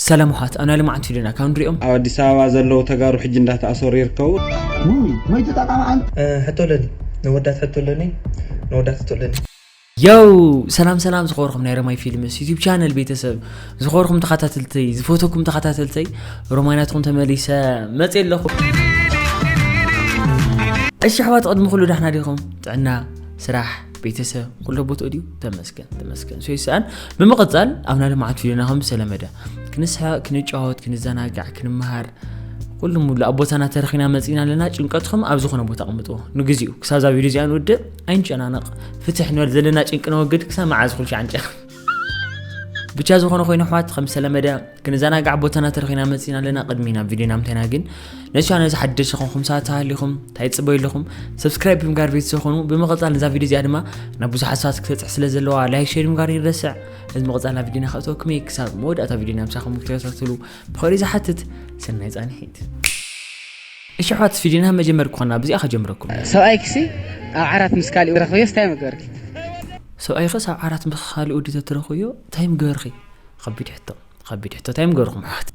ሰላም ውሓት፣ ኣብ ናይ ልምዓት ቪድዮና ካብ ንሪኦም። ኣብ ኣዲስ ኣበባ ዘለዉ ተጋሩ ሕጂ እንዳተኣሰሩ ይርከቡ። ውይ መይቱ ጠቃሚ ዓንት ሕቶ ኣለኒ። ንወዳት ሕቶ ኣለኒ። ንወዳት ሕቶ ኣለኒ። የው ሰላም ሰላም፣ ዝኸበርኩም ናይ ረማይ ፊልምስ ዩቲብ ቻነል ቤተሰብ፣ ዝኸበርኩም ተኸታተልተይ፣ ዝፈተኩም ተኸታተልተይ፣ ሮማይ ናትኩም ተመሊሰ መፅእ ኣለኹ። እሺ ኣሕዋት፣ ቅድሚ ኩሉ ዳሕና ዲኹም? ጥዕና፣ ስራሕ፣ ቤተሰብ ኩሉ ቦትኡ ድዩ? ተመስገን ተመስገን። ሶ ይስኣን። ብምቕፃል ኣብ ናይ ልምዓት ቪድዮና ከም ዝተለመደ ክንስሐ፣ ክንጫወት፣ ክንዘናጋዕ፣ ክንመሃር ኩሉ ሙሉ ኣብ ቦታና ተረኺና መፂና ኣለና። ጭንቀትኩም ኣብ ዝኾነ ቦታ ኣቕምጥዎ ንግዚኡ። ክሳብ እዛ ቪድዮ እዚኣ ንውድእ ኣይንጨናነቕ። ፍትሕ ንበል፣ ዘለና ጭንቂ ነወግድ። ክሳብ መዓዝ ኩሉ ሻዕ ንጨነቕ? ብቻ ዝኾነ ኮይኑ ኣሕዋት፣ ከም ዝተለመደ ክንዘናጋዕ ቦታና ተረኺና መፂና ኣለና። ቅድሚ ናብ ቪድዮ ናምተና ግን ነዚ ቻነል እዚ ሓደሽቲ ዝኾንኩም ሰባት ተሃሊኹም እንታይ ትፅበዩ ኣለኹም? ሰብስክራይብ ብምግባር ቤተሰብ ዝኾኑ። ብምቕፃል ነዛ ቪድዮ እዚኣ ድማ ናብ ብዙሓት ሰባት ክተብፅሕ ስለ ዘለዋ ላይክ ሼር ምግባር ይረስዕ። እዚ ምቕፃል ናብ ቪድዮና ከእተወኩም እየ። ክሳብ መወዳእታ ቪድዮና ምሳኹም ክትከታተሉ ብኽብሪ ዝሓትት። ሰናይ ፃንሒት። እሺ ኣሕዋት፣ ቪድዮና መጀመር ክኾና ብዚኣ ከጀምረኩም። ሰብኣይኪሲ ኣብ ዓራት ምስ ካሊእ ረኽበዮስ እንታይ ምግበርኪ? ሰብኣይኸስ ኣብ ዓራት ምስ ካልእ ወዲ ተትረኽብዮ እንታይ ምግበርኺ? ከቢድ ሕቶ፣ ከቢድ ሕቶ። እንታይ ምግበርኩም ኣሕዋት?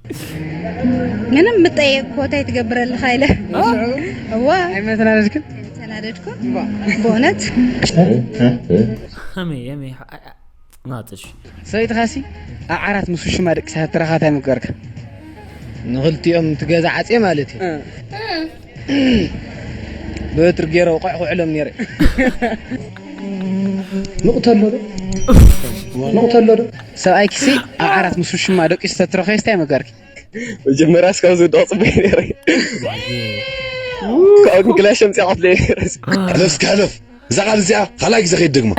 ምንም ምጠየቅ ኮታ ትገብረልካ ኢለ እዋ ኣይመተናደድክን? ተናደድኩ። በእውነት ከመይ ከመይ ናጥሽ ሰበይትኻሲ ኣብ ዓራት ምስ ውሽማ ደቂሳ ተረኻ እንታይ ምግበርካ? ንኽልቲኦም ትገዛ ዓፅየ ማለት እዩ። ብትሪ ገይረ ውቕዕ ክውዕሎም ነይረ። ንቕተሎ ዶ ንቕተሎ ዶ ሰብኣይኪሲ ኣብ ዓራት ምስ ውሽማ ደቂሱ ተትረኸዮ እንታይ ምግበርኪ? መጀመርያ እስካብ ዝውድቕ ፅበየ ነይረ። ካብኡ ግን ክላሽ ኣምፅኣ ቀትለየ ነይረ። ሕለፍ እስኪ ሕለፍ። እዛ ቃል እዚኣ ካልኣይ ግዜ ከይትደግማ።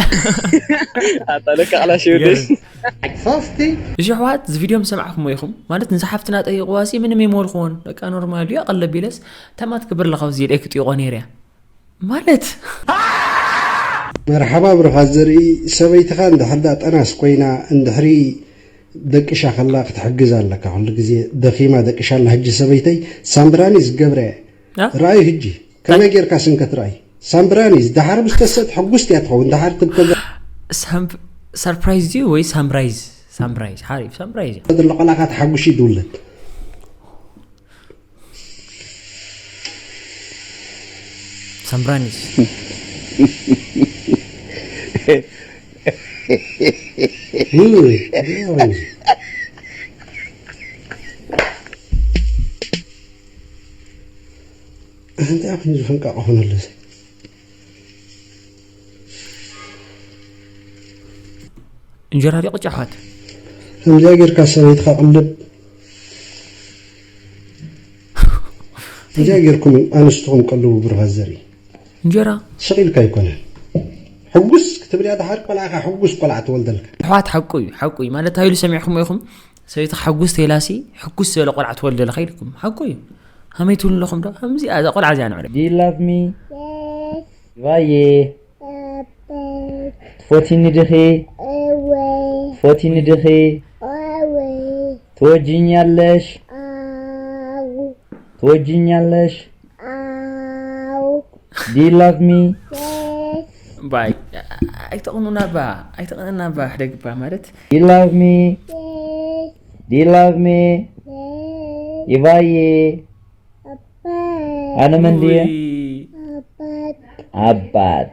ኣታ ለካ ክላሽ ይወደሽ። ሶስቲ እሺ ኣሕዋት፣ እዚ ቪድዮ ምስ ሰማዕኩሞ ኢኹም ማለት፣ ንዛ ሓፍትና ጠይቕዋ ሲ ምንም ይመልኽዎን። በቃ ኖርማል እዩ። ኣቐለብ ኢለስ ተማት ክብር ለኻው እዚ ኢለ ክጥይቖ ነይረ እያ ማለት። መርሓባ ብሩኻት ዘርኢ። ሰበይትኻ እንድሕር ዳ ጠናስ ኮይና እንድሕሪ ደቂሻ ከላ ክትሕግዝ ኣለካ። ኩሉ ግዜ ደኺማ ደቂሻ ኣላ። ሕጂ ሰበይተይ ሳምብራኒ ዝገብረ እያ። አ? ረኣዩ ሕጂ ከመይ ጌርካ ስንከት ረኣይ ሳምብራኒ። ደሓር ምስ ተሰጥ ሕጉስቲ እያ ትኸውን። ደሓር ትብከ ሳምፕ- ሰርፕራይዝ ድዩ ወይ ሳምራይዝ? ሳምራይዝ ሓሪፍ ሳምራይዝ እዩ። ዘሎ ቆላኻ ተሓጉሺ ድውለድ። ሳምራኒስ ውይ፣ ውይ። እንታይ ኮይኑ ዝፈንቃቕ ኾነሉ እዚ? እንጀራ ዲቑ ጫሓት ከምዚኣ ጌርካ ሰበይትኻ ቅልብ። እዚኣ ጌርኩም ኣንስትኹም ቀልቡ ብሩኻት ዘርኢ። እንጀራ ስቕ ኢልካ ኣይኮነን። ሕጉስ ክትብል እያ ደሓር ቆልዓኻ ሕጉስ ቆልዓ ትወልደልካ። ኣሕዋት ሓቁ እዩ፣ ሓቁ እዩ። ማለት እንታይ ኢሉ ሰሚዕኩሞ ኢኹም? ሰበይትኻ ሕጉስ ተይላሲ ሕጉስ ዝበለ ቆልዓ ትወልደልካ ኢልኩም። ሓቁ እዩ። ሃመይ ትብሉ ኣለኹም ዶ? ከምዚኣ እዛ ቆልዓ እዚኣ ንዕረብ። Do you love me? ይባዬ ትፎቲኒ ድኺ? ትፎቲኒ ድኺ? ትወጅኛለሽ? ትወጅኛለሽ? Do you love me? ባይ ኣይተቕኑና ባ ኣይተቕንና ባ ሕደግባ ማለት Do you love me? Do you love me? ይባዬ ኣነ መን ድየ? ውይ። ኣባት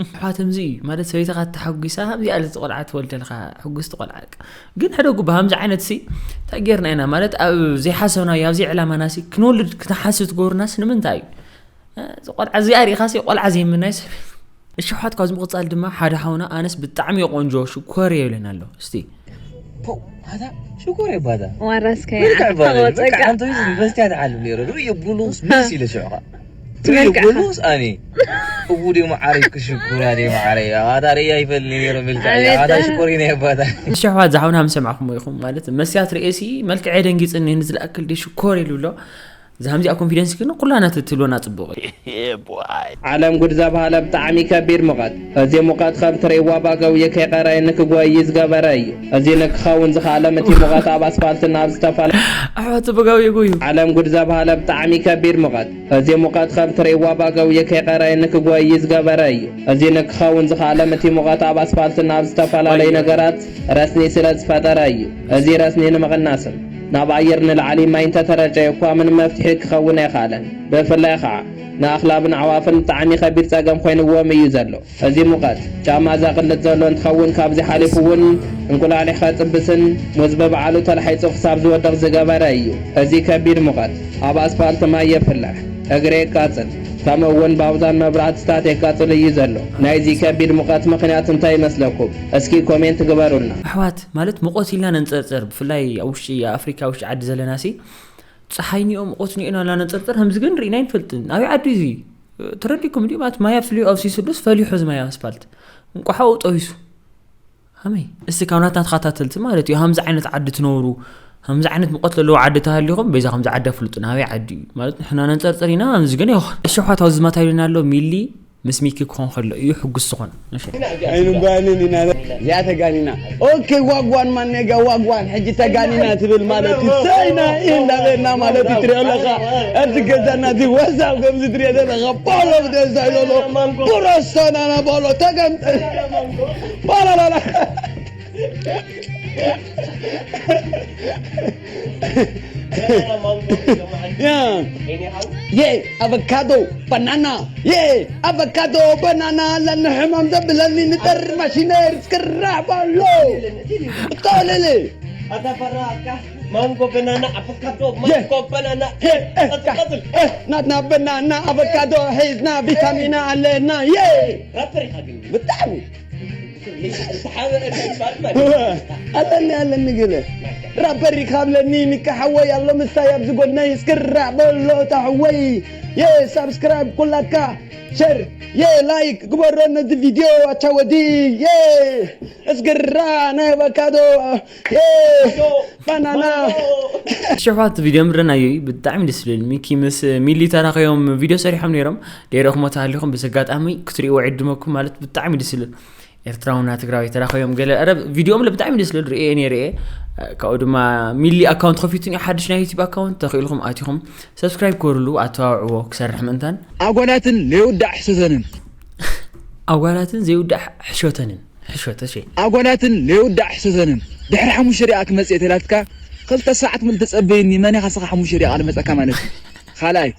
ኣሕዋት ከምዚ እዩ ማለት ሰበይትኻ ተሓጒሳ ከምዚኣ ኢለት ቆልዓ ትወልደልካ ሕጉስቲ ቆልዓ። ግን ሕደጉ ብሃምዚ ዓይነት ሲ እንታይ ጌርና ኢና ማለት ኣብ ዘይሓሰብናዮ ኣብ ዘይዕላማና ሲ ክንወልድ ክትሓስብ ትገብሩናስ ንምንታይ እዩ? እዚ ቆልዓ እዚኣ ሪኢኻ ሲ ቆልዓ ዘይምናይ ሰብ። እሺ ኣሕዋት ካብዚ ምቕፃል ድማ ሓደ ሓውና ኣነስ ብጣዕሚ እዩ ቆንጆ ሽኮር እየ ይብለና ኣሎ እስቲ። ፖው ኣታ ሽኮር የባታ ዋራስከ ብልክዕ ባለ በቃ ሓንቲ ዩኒቨርሲቲ ኣትዓልም ነይረ ዶ የብሉስ ምስ ኢለ ሽዑኻ የብሉስ ኣነ እቡ ዲ መዓረይ ክሽኩራ ዲ መዓረይ ኣታ ርእያ ይፈልኒ ነይረ ብልክዕ ኣታ ሽኮር ኢና የባታ እሺ ኣሕዋት ዝሓውና ምስ ሰማዕኩሞ ኢኹም ማለት መስያት ርእሲ መልክዐ ደንጊፅኒ ንዝለኣክል ዲ ሽኮር ኢሉ ኣሎ። እዛ ከምዚኣ ኮንፊደንስ ግን ኩላና ትትብሎና ጽቡቕ እዩ። ዓለም ጉድ ዘብሃለ ብጣዕሚ ከቢድ ሙቐት። እዚ ሙቐት ከም ትርእይዋ ባገውየ ከይቐረየ ንክጎይ ዝገበረ እዩ። እዚ ንክኸውን ዝኸኣለ ምቲ ሙቐት ኣብ ኣስፋልትና ኣብ ዝተፈላለዩ ኣሕዋት በጋው የጎዩ ዓለም ጉድ ዘብሃለ ብጣዕሚ ከቢድ ሙቐት። እዚ ሙቐት ከም ትርእይዋ ባገውየ ከይቐረየ ንክጎይ ዝገበረ እዩ። እዚ ንክኸውን ዝኸኣለ ምቲ ሙቐት ኣብ ኣስፋልትና ኣብ ዝተፈላለዩ ነገራት ረስኒ ስለ ዝፈጠረ እዩ። እዚ ረስኒ ንምቕናስም ናብ ኣየር ንላዕሊ ማይ እንተተረጨየ እኳ ምንም መፍትሒ ክኸውን ኣይኸኣለን። ብፍላይ ኸዓ ንኣኽላብን ኣዕዋፍን ብጣዕሚ ከቢድ ጸገም ኮይንዎም እዩ ዘሎ። እዚ ሙቐት ጫማ ዘቕልጥ ዘሎ እንትኸውን ካብዚ ሓሊፉ እውን እንቁላሊሕ ከጽብስን ሙዝ ብበዓሉ ተላሒጹ ክሳብ ዝወድቕ ዝገበረ እዩ። እዚ ከቢድ ሙቐት ኣብ ኣስፋልት ማይ የፍልሕ፣ እግሪ የቃጽል፣ ከምኡ እውን ባውዛን መብራህትታት የቃጽል እዩ ዘሎ። ናይዚ ከቢድ ሙቐት ምኽንያት እንታይ ይመስለኩም? እስኪ ኮሜንት ግበሩልና። ኣሕዋት ማለት ሙቐት ኢልና ነንጸርጸር ብፍላይ ኣብ ውሽጢ ኣፍሪካ ውሽጢ ዓዲ ዘለና ሲ ፀሓይ ኒኦ ሙቐት ኒኦ ናላ ነንጸርጸር ከምዚ ግን ርኢና ኣይንፈልጥን ኣበይ ዓዲ እዚ ተረዲኩም ድዩ ማለት ማይ ኣብስልዩ ኣብሲስሉስ ፈሊሑ እዚ ማይ ኣስፋልት እንቋሓኡ ጠቢሱ ከመይ እስቲ ካብ ናትና ተኸታተልቲ ማለት እዩ ከምዚ ዓይነት ዓዲ ትነብሩ ከምዚ ዓይነት ሙቐት ዘለዎ ዓዲ ተሃሊኹም በዛ ከምዚ ዓዲ ኣፍልጡና ኣበይ ዓዲ እዩ ማለት ንሕና ነንጸርጸር ኢና ከምዚ ግን ይኹን እሺ ኣሕዋት ኣብዚ ማታ ኢሉና ኣሎ ሚሊ ምስ ሚኪ ክኾን ከሎ እዩ ሕጉስ ዝኾን እሺ ኣይንጓንን ኢና እዚኣ ተጋኒና ኦኬ ዋጓን ማን ኔጋ ዋጓን ሕጂ ተጋኒና ትብል ማለት እዩ ሰይና እንዳበልና ማለት እዩ ትሪኦ ኣለኻ ኣብዚ ገዛና እዚ ወዛብ ከምዚ ትሪኦ ዘለኻ ቦሎ ብደዛ ዘሎ ቡረሶናና ቦሎ ተገምጠ ባላላላ Yeah. Yeah, avocado, banana. Yeah, avocado, banana. لأن حمام ده بلاني نتر ماشينير سكرابالو. طاللي. أتفرعك مانجو بنانا أفوكادو مانجو بنانا إيه إيه إيه. ناتنا بنانا أفوكادو حيزنا فيتامينا علينا. Yeah. رابر يا حبيبي. بتعوي. ኣለኒ ኣለኒ ገለ ራፐር ይካብለኒ ንካ ሓወይ ኣሎ ምሳይ ኣብዚ ጎድነይ እስክራ በሎ ታሕወይ የ ሳብስክራይብ ኩላካ ሸር የ ላይክ ግበሮ ነዚ ቪድዮ ኣቻወዲ የ እስግራ ናይ ኣቫካዶ የ ባናና ሽፋት ቪድዮ ምረናዮ እዩ ብጣዕሚ ደስ ዝብል ሚኪ ምስ ሚሊ ተራኸዮም ቪድዮ ሰሪሖም ነይሮም ደይረኹሞ ተሃሊኹም ብዚ ኣጋጣሚ ክትሪእዎ ዕድመኩም ማለት ብጣዕሚ ደስ ዝብል ኤርትራውና ትግራዊ ተራኸዮም ገለ ረ ቪድዮም ብጣዕሚ ደስ ዝብል ርኤ ነይረ እየ ካብኡ ድማ ሚሊ ኣካውንት ከፊቱ ሓድሽ ናይ ዩቲብ ኣካውንት ተኽኢልኩም ኣቲኹም ሰብስክራይብ ክበርሉ ኣተባብዕዎ ክሰርሕ ምእንታን ኣጓላትን ለይውዳእ ሕሰተንን ኣጓላትን ዘይውዳእ ሕሾተንን ሕሾተ ሸ ኣጓላትን ለይውዳእ ሕሰተንን ድሕሪ ሓሙሽተ ደቂቃ ክመጽእ እየ ተላትካ ክልተ ሰዓት ሙሉ ተጸበይኒ መን ኢኻ ስኻ ሓሙሽተ ደቂቃ ልመጸካ ማለት እዩ ካልኣይ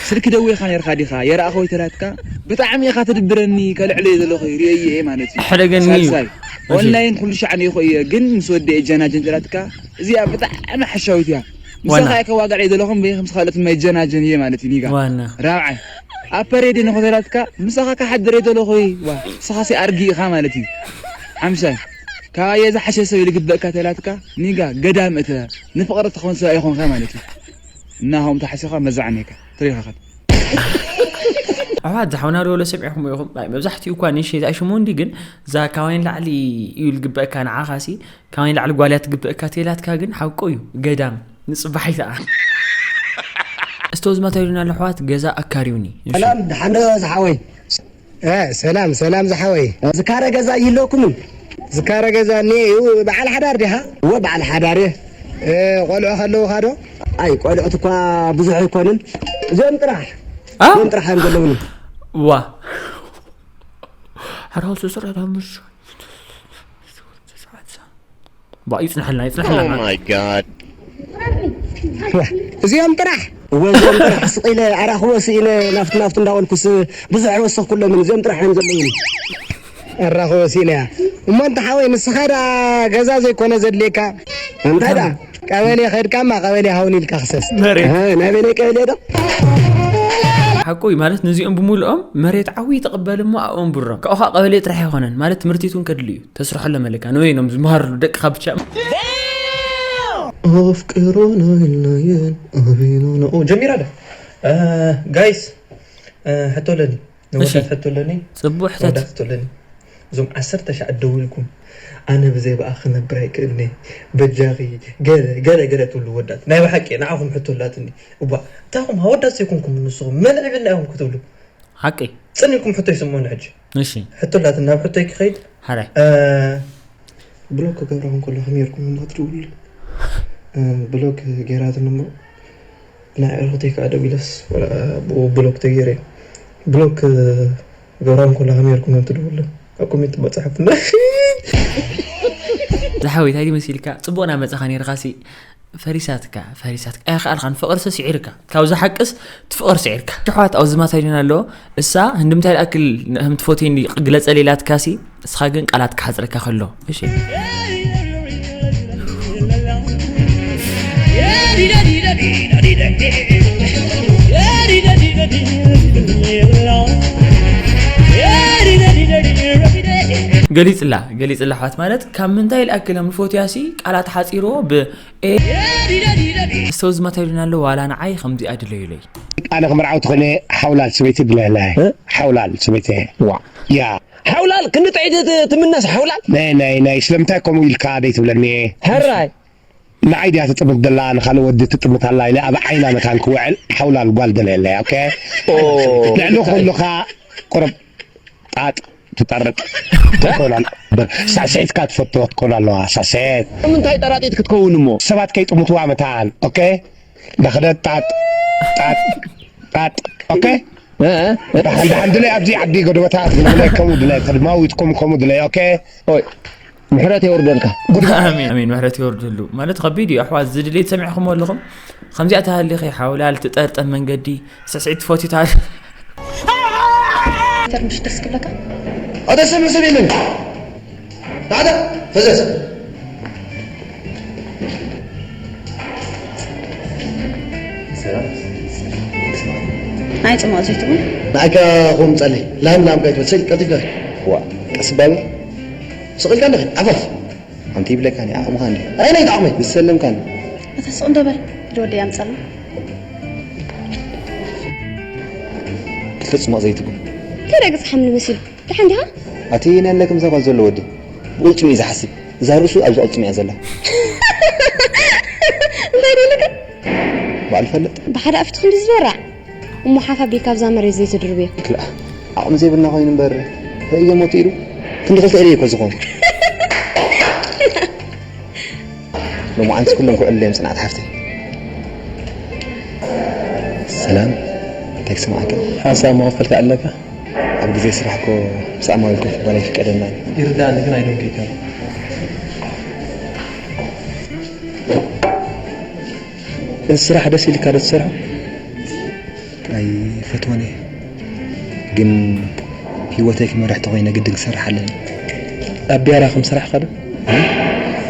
ስልኪ ደዊልካ ነርካ ዲኻ የረኣኸ ወይ ተላትካ ብጣዕሚ ኢኻ ትድብረኒ ከልዕሎ እየ ዘለኹ ርእየ እየ ማለት እዩ ሕደገኒ እዩ ሳልሳይ እሺ። ኦንላይን ኩሉ ሻዕ ነይኮ እየ ግን ምስ ወዲ እየ ጀናጀን ተላትካ እዚኣ ብጣዕሚ ሓሻዊት እያ ምሳኻ ዋና። እየ ከዋግዕ እየ ዘለኹ እምበይ ከምስ ካልኦት እማ ይጀናጀን እየ ማለት እዩ ኒጋ ዋና። ራብዓይ ኣብ ፐሬድ ንኾተላትካ ምሳኻ ክሓድር እየ ዘለኹ ዋ ንስኻሲ ኣርጊ ኢኻ ማለት እዩ ሓምሳይ ካባየ ዝሓሸ ሰብ ይልግበእካ ተላትካ ኒጋ ገዳም እተ ንፍቕሪ ትኸውን ሰብ ኣይኾንካ ማለት እዩ እና ኸም ተሓሲኻ መዛዕኔካ ትሪኻኸት ኣሕዋት ዝሓውና ዶ ወለ ሰሚዕኹም ኢኹም ኣይ፣ መብዛሕትኡ እኳ ንእሽተይ ዝኣሽሙ እንዲ ግን እዛ ካባይን ላዕሊ እዩ ዝግበእካ ንዓኻሲ ካባይን ላዕሊ ጓልያ ትግበእካ ተላትካ ግን ሓቆ እዩ ገዳም ንፅባሒታ እስቶ ዝማታ ኢሉና ኣሎ ኣሕዋት ገዛ ኣካሪውኒ እሺ። ሰላም ደሓን ዶ ዝሓወይ ሰላም ሰላም ዝሓወይ ዝካረ ገዛ ይህለኩምን ዝካረ ገዛ እኒኤ እዩ በዓል ሓዳር ዲኻ እወ በዓል ሓዳር እየ ቆልዑ ከለውኻ ዶ ኣይ ቆልዑት እኳ ብዙሕ ኣይኮኑን እዚኦም ጥራሕ እዚኦም ጥራሕ እዮም ዘለውኒ ዋ ሕራው ስስር ዳምሽ ባ ይጽናሕልና ይጽናሕልና Oh my god. እዚኦም ጥራሕ እወ እዚኦም ጥራሕ ስቕ ኢለ ኣራኽቦ ስኢነ ናፍቲ ናፍቲ እንዳበልኩስ ብዙሕ ኣይወሰኽኩሎምን እዚኦም ጥራሕ እዮም ዘለውኒ ኣራኽቦ ስኢነ እያ እሞ እንተ ሓወይ ንስኻ ዳ ገዛ ዘይኮነ ዘድልየካ እንታይ ዳ ቀበሌ ኸድካማ ቀበሌ ሃውን ኢልካ ክሰስ መሬት። ኣሃ፣ ናይ በለይ ቀበሌ ዶ ሓቁ እዩ ማለት ነዚኦም ብምልኦም መሬት ዓብዪ ተቐበል እሞ ኣብኦም ብሮም ካብኡ ከዓ ቀበሌ ጥራሕ ኣይኮነን ማለት ትምህርቲት እውን ከድሊ እዩ ተስርሐሎም ኣለካ ንበይኖም ዝመሃርሉ ደቅኻ ብቻ ኣፍቅሮና የላየን ኣበይና ንኦ ጀሚራ ዶ ጋይስ ሕቶ ኣለኒ ንወዳት ሕቶ ኣለኒ ፅቡቅ ሕተት ሕቶ ኣለኒ እዞም ዓሰርተ ሻዕ ደዊልኩም ኣነ ብዘይ ብኣ ክነብር ኣይክእልኒ በጃኺ ገለ ገለ ገለ ትብሉ ወዳት ናይ ብሓቂ ንዓኹም ሕቶ ኣላትኒ። እባ እንታኹም ኣወዳት ዘይኮንኩም ንስኹም መን ዕብልና ኢኹም ክትብሉ ሓቂ ጽን ኢልኩም ሕቶ ይስምዑኒ ሕጂ። እሺ ሕቶ ኣላትኒ ናብ ሕቶይ ክኸይድ። ሓራይ ብሎክ ክገብረኩም ከሎ ከመይ ጌርኩም እሞ ክትድውሉ ብሎክ ጌራትኒ እሞ ናይ ዕርክተይ ከዓ ደዊለስ ብኡ ብሎክ ተገይረ እዩ። ብሎክ ገብራም ኮላ ከመይ ጌርኩም እዮም ትድውሉ? ኣብ ኮሜንት በፅሓፍና። ዝሓወይ እንታይ መሲልካ ፅቡቅ ና መፀኻ ነርካ ሲ ፈሪሳትካ ፈሪሳትካ ኣይኸኣልካን ፍቅርሲ ስዒርካ ካብዚ ሓቅስ ትፍቅር ስዒርካ ሽሕዋት ኣብዚ ማታ ዲና ኣሎ እሳ ህንድምታይ ዝኣክል ህምትፎቴ ግለፀ ሌላትካ ሲ እስኻ ግን ቃላት ክሓፅረካ ከሎ እሺ ገሊፅላ ገሊፅላ ኣሕዋት ማለት ካብ ምንታይ ኢልኣክል ከም ዝፎትያ ሲ ቃላት ሓፂርዎ ብ እስተውዝ ማታ ኢሉና ኣሎ ዋላ ንዓይ ከምዚኣ ድለዩለይ ኣነ ክምርዓው ትኾነ ሓውላል ሰበይቲ ድለላ ሓውላል ሰበይቲ ዋ ያ ሓውላል ክንዲ ጥዒት ትምነስ ሓውላል ናይ ናይ ናይ ስለምንታይ ከምኡ ኢልካ ደይ ትብለኒ ሕራይ ንዓይ ድያ ትጥምት ደላ ንኻልእ ወዲ ትጥምት ኣላ ኢለ ኣብ ዓይና መታን ክውዕል ሓውላል ጓል ደለየለያ ኦኬ ልዕሊ ኩሉኻ ቁርብ ጣጥ ትጠርጥ ትኮን ኣላ ሳስዒትካ ትፈቶ ትኮን ኣለዋ ሳስዒት ምንታይ ጠራጢት ክትከውን እሞ ሰባት ከይጥምትዋ መታን ኦኬ ዳክደት ጣጥ ጣጥ ጣጥ ኦኬ ዳሓን ዳሓን ድለይ ኣብዚ ዓዲ ጎደበታት ንብለይ ከምኡ ድለይ ተድማዊትኩም ከምኡ ድለይ ኦኬ ምሕረት የውርደልካ ኣሜን ኣሜን ምሕረት የውርደሉ ማለት ከቢድ እዩ ኣሕዋት ዝድሌት ሰሚዕኹም ኣለኹም ከምዚኣ ተሃሊኺ ሓውላል ትጠርጠም መንገዲ ስስዒት ትፈትዩ ተሃሊ ተርምሽ ደስ ክብለካ ኣደ ሰብ ሰብ የለን ሓደ ፈዘዝ ናይ ፅማቕ ዘይትብል ንዓካ ኹም ፀሊ ላም ላም ከይትበል ስል ቀልጢፍካ ዋ ቀስ ባቢ ስቕ ኢልካ ኣለኺ ዓፈፍ ኣንቲ ይብለካ ኒ ዓቕምኻ እንዲ ኣይ ናይ ዓቕመይ ዝሰለምካ ኒ ኣታ ስቕ እንዶ በል ዝወደይ ኣምፀልና ክልተ ፅማቕ ዘይትብል እንታይ ዳግፅሓምኒ መሲሉ ደሓን ዲኻ ኣቲ ነለክ ምሳኻ ዘሎ ወዲ ብቕልፅም እዩ ዝሓስብ እዛ ርእሱ ኣብዚ ቅልፅም እያ ዘላ እንታይ ደለካ ባዕሉ ፈልጥ ብሓደ ኣፍቲ ክንዲ ዝበራዕ እሞ ሓፍ ኣቢልካ ኣብዛ መሬት ዘይትድርብዮ ክልኣ ዓቕሚ ዘይብልና ኮይኑ እምበር ርእዮ ሞት ኢሉ ክንዲ ክልተ ኢለ እኮ ዝኾን ሎማዓንቲ ኩሎም ክዕሉ እዮም ፅንዓት ሓፍተይ ሰላም እንታይ ክስምዓካ ሓንሳብ መኸፈልካ ኣለካ ኣብ ግዜ ስራሕ እኮ ምስ ኣማዊል ኮፍ ምባል ኣይፍቀደልናን እዩ ይርዳእኒ ግን ኣይደንኩ ይከም እዚ ስራሕ ደስ ኢልካ ዶ ትሰርሖ? ኣይፈትዎን እየ ግን ህይወተይ ክመርሕ ተኾይነ ግድን ክሰርሕ ኣለኒ ኣብ ቢያራ ከም ስራሕ ኸዶ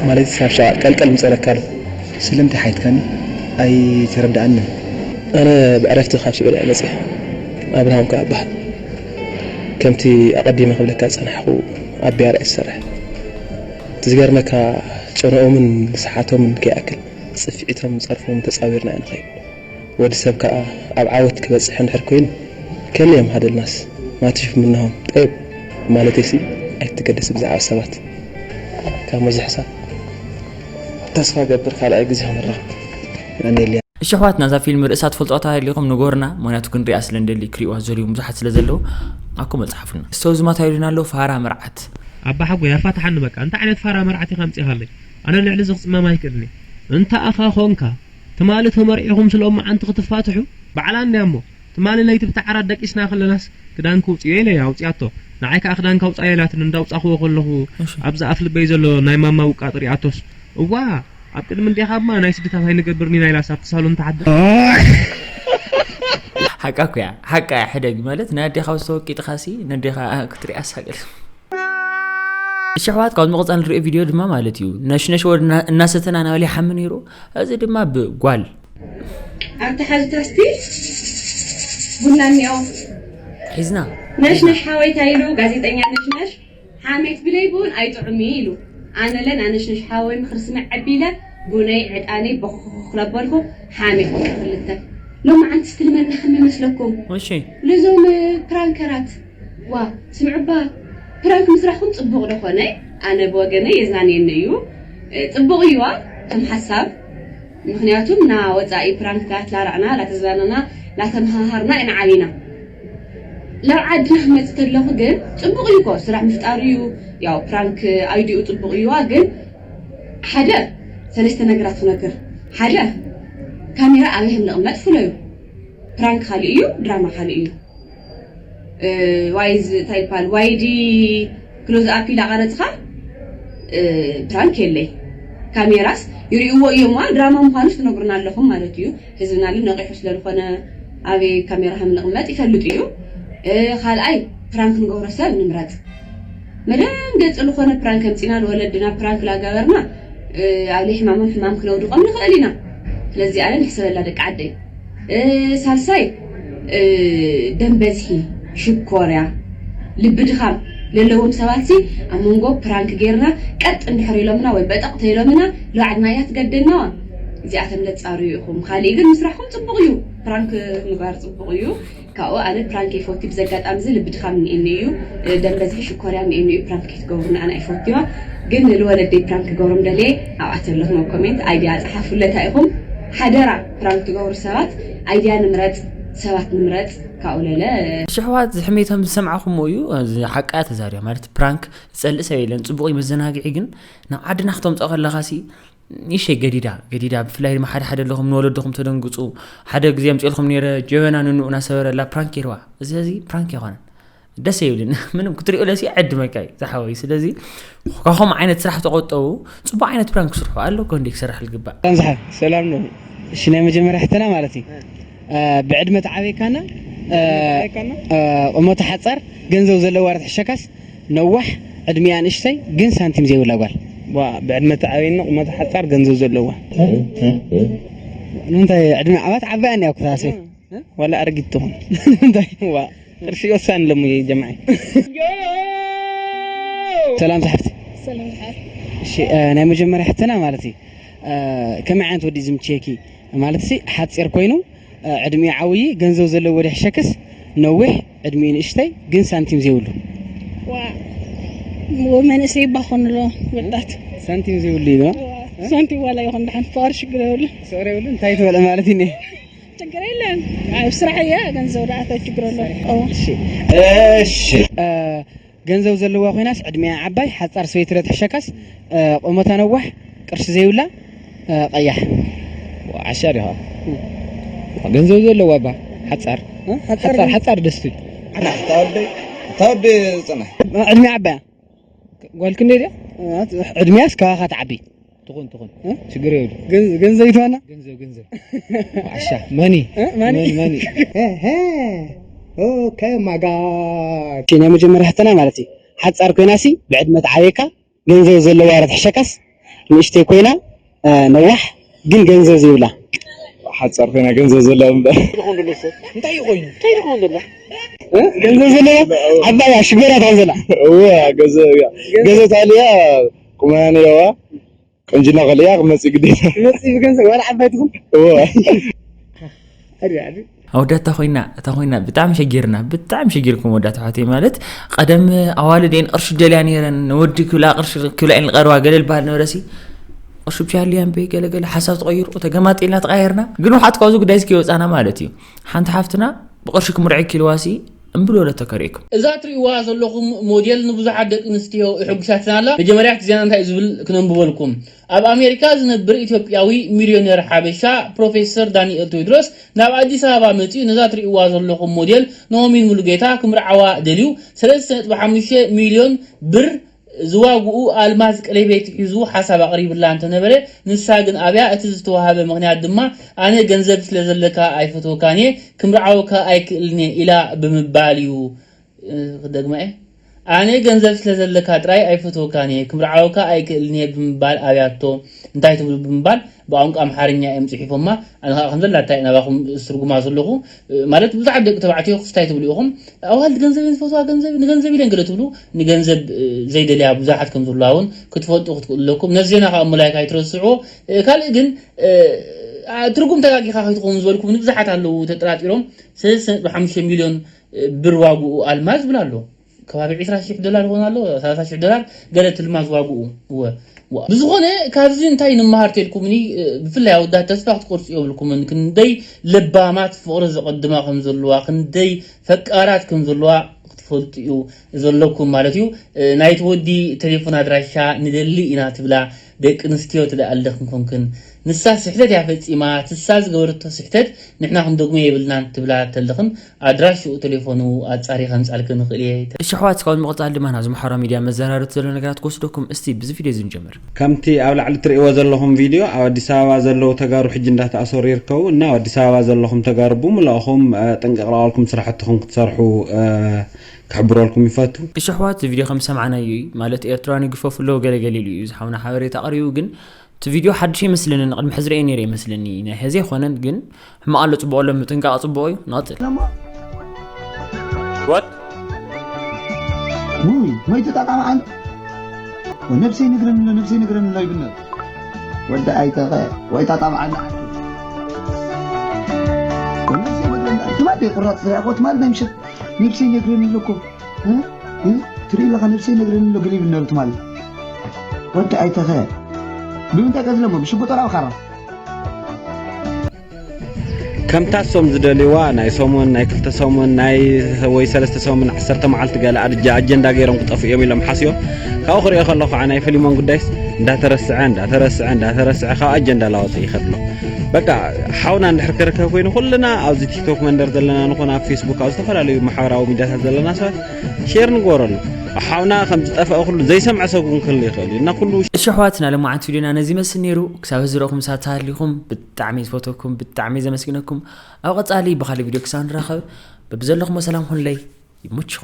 ማለት ሳብ ሸቓጥ ቀልቀል ምፀረካ ኣሎ ስለምንታይ ሓይትካኒ ኣይተረዳኣንን ኣነ ብዕረፍቲ ካብ ስዑድ እየ መፅእ ኣብርሃም ከዓ በሃል ከምቲ ኣቐዲመ ክብለካ ዝፀናሕኩ ኣብ ቢያራ እየ ዝሰርሕ እቲ ዝገርመካ ጨነኦምን ሰሓቶምን ከይኣክል ፅፍዒቶም ፀርፎም ተፃዊርና ንኸይድ ወዲ ሰብ ከዓ ኣብ ዓወት ክበፅሕ እንድሕር ኮይኑ ከለዮም ሃደልናስ ማትሽፍ ምንሆም ጠይብ ማለተይሲ ኣይትገደስ ብዛዕባ ሰባት ካብ መዚ ሕሳብ ተስፋ ገብር ካልኣይ ግዜ ክንራኸብ ቀንየልያ እሺ ኣሕዋትና እዛ ፊልም ርእሳ ትፈልጥዋ ተሃሊኹም ንጎርና ምክንያቱ ክንሪኣ ስለ እንደሊ ክሪእዋ ዝደልዩ ብዙሓት ስለ ዘለዉ ኣኮ መጽሓፉልና እስተውዚ ማታ ኢሉና ኣሎ ፋራ መርዓት ኣባ ሓጎይ ኣፋትሓኒ በቃ እንታይ ዓይነት ፋራ መርዓት ኢኻ ኣምጺኻለይ ኣነ ልዕሊ እዚ ክጽመም ኣይክእልን እየ እንተ ኣኻ ኾንካ ትማሊ ተመርዒኹም ስለ ሎማዓንቲ ክትፋትሑ ባዕላ እንድያ እሞ ትማሊ ለይቲ ብቲ ዓራት ደቂስና ከለናስ ክዳንኪ ውፅዮ ኢለያ ኣውፅያቶ ንዓይ ከዓ ክዳንካ ውፃዮ ኢላትኒ እንዳውፃእክዎ ከለኹ ኣብዚ ኣፍ ልበይ ዘሎ ናይ ማማ ውቃጥ ሪኣቶስ እዋ ኣብ ቅድሚ እንዴኻ እማ ናይ ስድታት ኣይንገብርን ኢና ኢላስ ኣብቲ ሳሎን ትሓድር ሓቃ እኮ እያ ሓቃ እያ ሕደግ ማለት ናይ ኣዴኻ ውስተ ወቂጥኻሲ ነዴኻ ክትሪኣ ሳቅል እሺ ኣሕዋት ካብ ምቕፃል ንሪኦ ቪድዮ ድማ ማለት እዩ ነሽነሽ ወድ እናሰተና ናበል ይሓሚ ነይሩ እዚ ድማ ብጓል ኣብቲ ሓዝታ እስቲ ቡና እኒኦ ሒዝና ነሽነሽ ሓወይ እንታይ ኢሉ ጋዜጠኛ ነሽነሽ ሓሜት ብለይ ቡን ኣይጥዑም እዩ ኢሉ ኣነለ ናነሽነሽ ሓወይ ምኽሪ ስምዕ ዕቢለ ቡነይ ዕጣነይ ቦኽኽ ለበልኩ ሓሜት ክልተ ሎማዓንትስ ትልመና ከም ይመስለኩም እሺ ልዞም ፕራንከራት ዋ ስምዑባ ፕራንክ ምስራሕኩም ጽቡቕ ዶ ኾነ? ኣነ ብወገነይ የዝናንየኒ እዩ። እ፣ ጽቡቕ እዩዋ ከም ሓሳብ። ምኽንያቱም ና ወጻኢ ፕራንክታት ላራእና፣ ላተዝናነና፣ ላተመሃሃርና ኢና ዓቢና። ላብ ዓድና ክመጽእ ተለኹ ግን ጽቡቕ እዩ እኮ፣ ስራሕ ምፍጣር እዩ። ያው ፕራንክ ኣይዲኡ ጽቡቕ እዩዋ፣ ግን ሓደ ሰለስተ ነገራት ክነግር። ሓደ ካሜራ ኣበይ ከም ንቕመጥ ፍለዩ። ፕራንክ ካልእ እዩ፣ ድራማ ካልእ እዩ። እ፣ ዋይዝ እንታይ ይባል? ዋይዲ ክሎዝ ኣፕ ኢላ ቀረጽኻ፣ እ፣ ፕራንክ የለይ። ካሜራስ ይርእይዎ እዮም፣ ዋ ድራማ ምዃኑስ ትነግሩና ኣለኹም ማለት እዩ። ህዝብና ግን ነቂሑ ስለ ዝኾነ ኣበይ ካሜራ ከም ንቕመጥ ይፈልጥ እዩ። እ፣ ካልኣይ ፕራንክ ንገብሮ ሰብ ንምረጽ። መደንገጺ ዝኾነ ፕራንክ ከምጺና ንወለድና ፕራንክ ላጋበርና፣ እ፣ ኣብ ልዕሊ ሕማሞም ሕማም ክነውድቖም ንኽእል ኢና። ስለዚ ኣነ ንሕሰበላ ደቂ ዓደይ። እ፣ ሳልሳይ፣ እ፣ ደም በዝሒ፣ ሽኮርያ፣ ልቢ ድኻም ለለዎም ሰባትሲ ኣብ መንጎ ፕራንክ ጌርና ቀጥ እንድሕር ኢሎምና ወይ በጠቕ ተኢሎምና ልባዕድና እያ ትገደናዋ። እዚኣቶም ለጻርዩ ኢኹም። ካሊእ ግን ምስራሕኩም ጽቡቕ እዩ። ፕራንክ ምግባር ጽቡቕ እዩ። ካብኡ ኣነ ፕራንክ ይፈቱ። ብዚ ኣጋጣሚ እዚ ልቢ ድኻም እኒኤኒ እዩ፣ ደም በዝሒ ሽኮርያ እኒኤኒ እዩ። ፕራንክ ክትገብሩ ንኣና ይፈትዋ። ግን ንወለደይ ፕራንክ ክገብሮም ደልየ ኣብኣ ዘለኹም ኣብ ኮሜንት ኣይድያ ጸሓፉለታ ኢኹም። ሓደራ ፕራንክ ትገብሩ ሰባት ኣይድያ ንምረጽ፣ ሰባት ንምረጽ ካብኡ ለለ። ሽሕዋት ዝሕሜቶም ዝሰምዓኹሞ እዩ። እዚ ሓቃ ተዛርያ ማለት ፕራንክ ዝጸልእ ሰብ የለን። ጽቡቕ እዩ መዘናግዒ፣ ግን ናብ ዓድና ክተምጽኦ ከለኻሲ ንእሽተይ ገዲዳ ገዲዳ፣ ብፍላይ ድማ ሓደ ሓደ ኣለኹም ንወለድኹም ተደንግጹ። ሓደ ግዜ ኣምጽኤልኩም ነይረ፣ ጀበና ንንኡ እናሰበረላ ፕራንክ ገይርዋ። እዚ እዚ ፕራንክ ኣይኮነን፣ ደስ ኣይብልን። ምንም ክትሪኦ ለሲ ዕድመካ እዩ ዝሓወይ። ስለዚ ካብኹም ዓይነት ስራሕ ተቆጠቡ። ጽቡቅ ዓይነት ፕራንክ ስርሑ ኣሎ እኮ እንዴ ክሰርሕ ልግባእ። ሰላም ዝሓ-፣ ሰላም ነው። እሺ፣ ናይ መጀመርያ ሕተና ማለት እዩ። እ፣ ብዕድመ ተዓበይካና፣ እ፣ ተዓበይካና? እ፣ ቁመቱ ሓጻር፣ ገንዘብ ዘለዋ ርትሕሸካስ ነዋሕ፣ ዕድሚኣ ንእሽተይ ግን ሳንቲም ዘይብላ ጓል። ዋ፣ ብዕድመ ተዓበይና ቁመቱ ሓጻር ገንዘብ ዘለዋ። ንምንታይ ዕድመ ዓባት ዓባያ እንድያ እኮ እታ ሴት። እ? ዋላ ኣረጊት ትኹን። እንታይ? ዋ፣ ቅርሺ ወሳኒ ኣለሙ ጀማዒ። ሰላም ዝሓፍቲ። ሰላም ዝሓፍቲ። እሺ፣ እ፣ ናይ መጀመርያ ሕተና ማለት እዩ። እ፣ ከመይ ዓይነት ወዲ ዝምችየኪ? ማለት ሲ ሓጺር ኮይኑ፣ እ፣ ዕድሚኡ ዓብዪ፣ ገንዘብ ዘለዎ ዶ ይሕሸክስ ነዊሕ፣ ዕድሚኡ ንእሽተይ ግን ሳንቲም ዘይብሉ? ዋ፣ መንእሰይ ይባኾን ኣሎ ወጣት። ሳንቲም ዘይብሉ እዩ ዶ? ዋ፣ ሳንቲም ዋላ ይኹን ደሓን ፍቕሪ ሽግር የብሉ። ፍቕሪ የብሉ? እንታይ ትበለ ማለት እዩ? ችግር የለን። ኣብ ስራሕ እያ፣ ገንዘብ ደኣ እንታይ ችግር ኣሎ? ኦ። እሺ። እሺ። እ፣ ገንዘብ ዘለዋ ኮይናስ ዕድሚኣ ዓባይ፣ ሓጻር ሰበይቲ ዶ ትሕሸካስ፣ እ፣ ቁመታ ነዋሕ፣ ቅርሺ ዘይብላ፣ እ፣ ቀያሕ። ዓሻ ዲኻ? ገንዘብ ዘለዋ እባ፣ ሓጻር። እ? ሓጻር ሓጻር፣ ግን ሓጻር ደስቱ። ኣታ ወደይ፣ ኣታ ወደይ ጽናሕ። ዕድሚኣ ዓባያ? ጓል ክንደይ ድያ? ዕድሚያስ ካባኻ ትዓቢ። ትኹን፣ ትኹን። እ? ችግር የብሉ። ገን-፣ ገንዘብ ይትዋና? ገንዘብ፣ ገንዘብ። ዓሻ፣ መኒ? እ? መኒ? መኒ፣ መኒ? ሄ፣ ሄ። ኦኬ፣ ማይ ጋድ። እሺ፣ ናይ መጀመርያ ሕተና ማለት እዩ። ሓጻር ኮይናሲ ብዕድመ ትዓበየካ፣ ገንዘብ ዘለዋ ዶ ትሕሸካስ፣ ንእሽተይ ኮይና፣ እ፣ ነዋሕ ግን ገንዘብ ዘይብላ። ሓጻር ኮይና ገንዘብ ዘለዋ እምበር። እንታይ ይኾይኑ? እንታይ ይኾይኑ? እንታይ ይኾን ዘሎ? እ? ገንዘብ ዘለዋ ዓባያ ሽገራ ትኾን ዘላ። እወ፣ ገንዘብ እያ። ገንዘብ ታልያ ቁመና ነይረዋ። ቆንጅና ከልያ ክመጽእ ግዴታ። ክመጽእ ብገንዘብ ዋላ ዓባይ ትኹን? እወ። ኣሪ፣ ኣሪ። ኣወዳት እታ ኮይና፣ እታ ኮይና ብጣዕሚ ሸጊርና፣ ብጣዕሚ ሸጊርኩም ኣወዳት ኣሕዋተይ። ማለት ቀደም ኣዋልድ እየን ቅርሺ ደልያ ነይረን፣ ንወዲ ክብላ ቅርሺ ክብላ እየን ዝቐርባ ገለ ዝበሃል ነበረሲ። ቅርሺ ብቻ ሃልያ እምበይ ገለ ገለ ሓሳብ ተቐይሩ፣ ተገማጢልና ተቓየርና። ግን ውሓት ካብዚ ጉዳይ እስኪ ወጻና ማለት እዩ። ሓንቲ ሓፍትና ብቕርሺ ክምርዐኪ ኢልዋሲ እምቢ በለቶ ከርእየኩም። እዛ ትርእይዋ ዘለኹም ሞዴል ንብዙሓት ደቂ ኣንስትዮ የሐጉሳትና ኣላ። መጀመርያ እቲ ዜና እንታይ እዩ ዝብል ክነንብበልኩም። ኣብ ኣሜሪካ ዝነብር ኢትዮጵያዊ ሚልዮነር ሓበሻ ፕሮፌሰር ዳንኤል ቴዎድሮስ ናብ ኣዲስ ኣበባ መጺኡ ነዛ ትርእይዋ ዘለኹም ሞዴል ናኦሚን ሙሉጌታ ክምርዓዋ ደልዩ ሰለስተ ነጥቢ ሓሙሽተ ሚልዮን ብር ዝዋግኡ ኣልማዝ ቀለቤት ሒዙ ሓሳብ ኣቕሪብላ እንተነበረ፣ ንሳ ግን ኣብያ እቲ ዝተዋህበ ምኽንያት ድማ ኣነ ገንዘብ ስለ ዘለካ ኣይፈትወካን እየ፣ ክምርዓወካ ኣይክእልን እየ ኢላ ብምባል እዩ። እ፣ ክደግማ እየ። ኣነ ገንዘብ ስለ ዘለካ ጥራይ ኣይፈትወካን እየ፣ ክምርዓወካ ኣይክእልን እየ ብምባል ኣብያቶ። እንታይ ትብሉ ብምባል ብቋንቋ ኣምሓርኛ እዮም ጽሒፎማ። ኣነ ኸኣ ከም ዘላታ እየ ናባኹም ዝትርጉማ ዘለኹ። እ፣ ማለት ብዙሓት ደቂ ተባዕትዮ ክስታይ ትብሉ ኢኹም። ኣዋልድ ገንዘብ እየን ዝፈትዋ፣ ገንዘብ፣ ንገንዘብ ኢለን ገለ ትብሉ፣ ንገንዘብ፣ እ፣ ዘይደልያ ብዙሓት ከም ዘለዋ እውን ክትፈልጡ ክትክእሉ ኣለኩም። ነዚ ዜና ኸኣ ምልላይ ካይትረስዕዎ። እ፣ ካልእ ግን፣ እ፣ ኣ፣ ትርጉም ተጋጊኻ ከይትኸውን ዝበልኩም ንብዙሓት ኣለዉ ተጠራጢሮም። ሰለስተ ነጥቢ ሓሙሽተ ሚልዮን ብር ዋግኡ ኣልማዝ ዝብል ኣሎ። ከባቢ ዕስራ ሽሕ ዶላር ይኾን ኣሎ፣ ሰላሳ ሽሕ ዶላር ገለ ትልማዝ ዋግኡ። እወ። ዋ። ብዝኾነ ካብዚ እንታይ ንመሃር ተልኩምኒ? ብፍላይ ኣወዳት ተስፋ ክትቆርጹ የብልኩምን። ክንደይ ለባማት ፍቕሪ ዘቐድማ ከም ዘለዋ፣ ክንደይ ፈቃራት ከም ዘለዋ ክትፈልጡ እዩ ዘለኩም ማለት እዩ። ናይቲ ወዲ ቴሌፎን ኣድራሻ ንደሊ ኢና ትብላ ደቂ ኣንስትዮ ትደኣልኽን ኮንክን። ንሳ ስሕተት እያ ፈጺማ፣ ትሳ ዝገበረቶ ስሕተት ንሕና ክንደግሞ የብልናን ትብላ ተልኽን ኣድራሽኡ ቴሌፎኑ ኣጻሪ ከምጻልክ ንኽእል እየ። እሺ ኣሕዋት፣ ካብዚ ምቕጻል ድማ ናብዚ ማሕበራዊ ሚድያ መዘራረብቲ ዘሎ ነገራት ክወስደኩም። እስቲ ብዚ ቪድዮ እዚ ንጀምር። ከምቲ ኣብ ላዕሊ ትርእይዎ ዘለኹም ቪድዮ፣ ኣብ ኣዲስ ኣበባ ዘለዉ ተጋሩ ሕጂ እንዳተኣሰሩ ይርከቡ እና ኣብ ኣዲስ ኣበባ ዘለኹም ተጋሩ ብምልእኹም፣ እ፣ ጥንቅቕ ለዋልኩም ስራሕትኹም ክትሰርሑ፣ እ፣ ክሕብረልኩም ይፈቱ። እሺ ኣሕዋት፣ እዚ ቪድዮ ከም ሰማዕናዮ እዩ። ማለት ኤርትራውያን ይግፈፉ ኣለዉ ገለ ገለ ኢሉ እዩ ዝሓውና ሓበሬታ ኣቕሪቡ፣ ግን እቲ ቪድዮ ሓድሽ ኣይመስለንን፣ ቅድሚ ሕዚ ርእየ ነይረ ይመስለኒ። ናይ ሕዚ ኣይኮነን፣ ግን ሕማቕ ኣሎ ጽቡቕ ኣሎ፣ ምጥንቃቕ ጽቡቕ እዩ። ንቐጽል። What? ውይ፣ መይቱ ጣጣ መዓል። ነብሰይ ነግረኒ ኣሎ፣ ነብሰይ ነግረኒ ኣሎ ይብል ነበር። ወዲ ኣይተኸ፣ ወይ ጣጣ መዓል። ነብሰይ ነግረኒ ኣሎ። ትማል ደይ ቁራጽ ስሪዕኮ፣ ትማል ናይ ምሸት ነብሰይ ነግረኒ ኣሎ እኮ። እ? እ? ትርኢ ኣለኻ፣ ነብሰይ ነግረኒ ኣሎ ገለ ይብል ነበር ትማል። ወዲ ኣይተኸ። ብምንታይ ቀዝለሞ? ብሽጉጥ ወላ ብኻራ? ከምታ እሶም ዝደልይዋ ናይ ሰሙን፣ ናይ ክልተ ሰሙን፣ ናይ ወይ ሰለስተ ሰሙን፣ ዓሰርተ መዓልቲ ገለ ኣድ-፣ ኣጀንዳ ገይሮም ክጠፍኡ እዮም ኢሎም ሓስዮም። ካብኡ ክሪኦ ከለኹ ከዓ ናይ ፍሊሞን ጉዳይስ እንዳተረስዐ፣ እንዳተረስዐ፣ እንዳተረስዐ ካብ ኣጀንዳ ላወፀ ይኸድ ኣሎ። በቃ ሓውና እንድሕር ክርከብ ኮይኑ ኩልና ኣብዚ ቲክቶክ መንደር ዘለና ንኾን ኣብ ፌስቡክ ኣብ ዝተፈላለዩ ማሕበራዊ ሚድያታት ዘለና ሰባት ሼር ንግበረሉ። ሓውና ከም ዝጠፍአ ኩሉ ዘይሰምዐ ሰብ እውን ክህሉ ይኽእል እዩ። እና ኩሉ እሺ ኣሕዋት፣ ናይ ሎማዓንቲ ቪድዮና ነዚ ይመስል ነይሩ። ክሳብ ሕዚ ዝረኹም ሳት ተሃሊኹም ብጣዕሚ ዝፈተኩም፣ ብጣዕሚ ዘመስግነኩም። ኣብ ቀጻሊ ብኻልእ ቪድዮ ክሳብ ንራኸብ በብዘለኹሞ ሰላም ኩኑለይ። ይመችኹም።